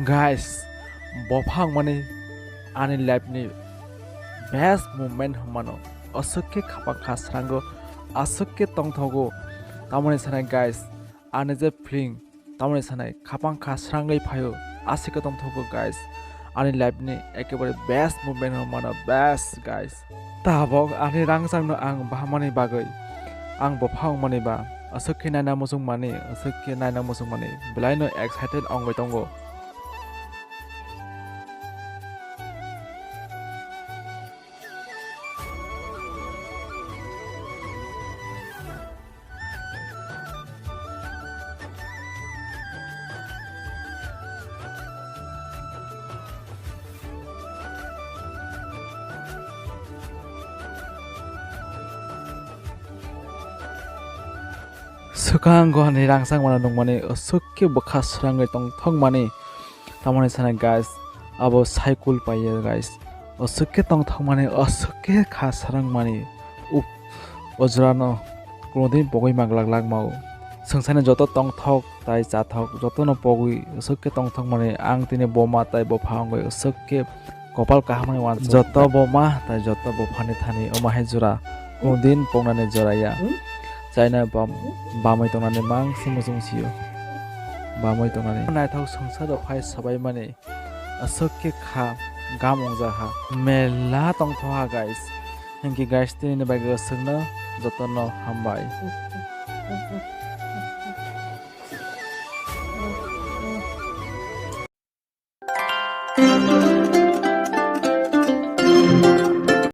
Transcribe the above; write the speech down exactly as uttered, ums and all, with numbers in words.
Guys, bopha wngmani ani life ni best moment hwnmano. Aswk khe khapang kha srango, aswk khe tongthogo. Tamoni sanai guys, ani je feeling, tamoni sanai khapang kha srangwi phaio, aswk khe tongthogo guys. Ani life ni ekebare best moment hwnmano, best guys. Tabok ani rangchakno ang bahamani bagwi ang bopha wngmani ba, aswk khe naina muchungmani, aswk khe naina muchungmani, belaino excited wngwi tongo. Swkango ani rangchakmano nukmani, aswk khe bwkha srangwi tongthokmani. Tamoni sanai guys, abo cycle paiya guys. Aswk khe tongthokmani, aswk khe kha srangmani. Uk, o jorano kunodin pogwi manglak lak mao. Swngchani joto tongthok tai chathok, jotono pogwi aswk khe tongthokmani. Ang tini boma tai bopha wngwi aswk khe kopal kaham hai uansuk. Joto boma tai joto bophani thani omo hai jora, kunodin pongnani jora ya. Chaina bam-, bamwi tongnani mang se muchung sio. Bamwi tongnani. Naithok swngcharo phai sabaimani. Aswk khe kha gam wngjak ha. Mela tongthoha guys. Hinkhe guys, tini bagwi aswkno jotono hambai.